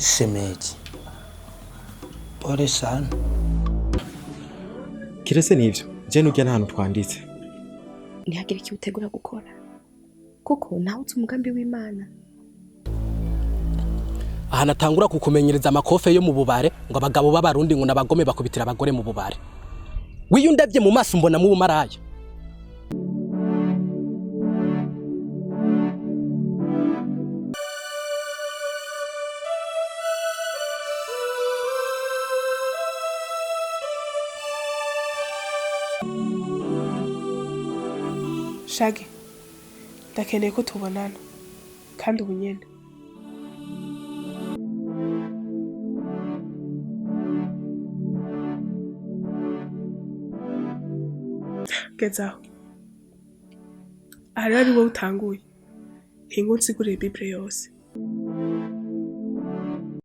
Shemeji, pole sana. Kirese nivyo, je nurya nta hantu twanditse. Ntihagire icyo utegura gukora, kuko nawe uzi umugambi w'Imana. Aha natangura kukumenyereza amakofe yo mu bubare, ngo abagabo b'Abarundi ngo nabagome bakubitira abagore mu bubare. Wiyo ndabye mu maso mbona mu bumaraya. Shage, ndakeneye ko tubonana kandi ubu nyene. Gezaho aha rero ari wowe utanguye, hinga unsigurire Bible yose.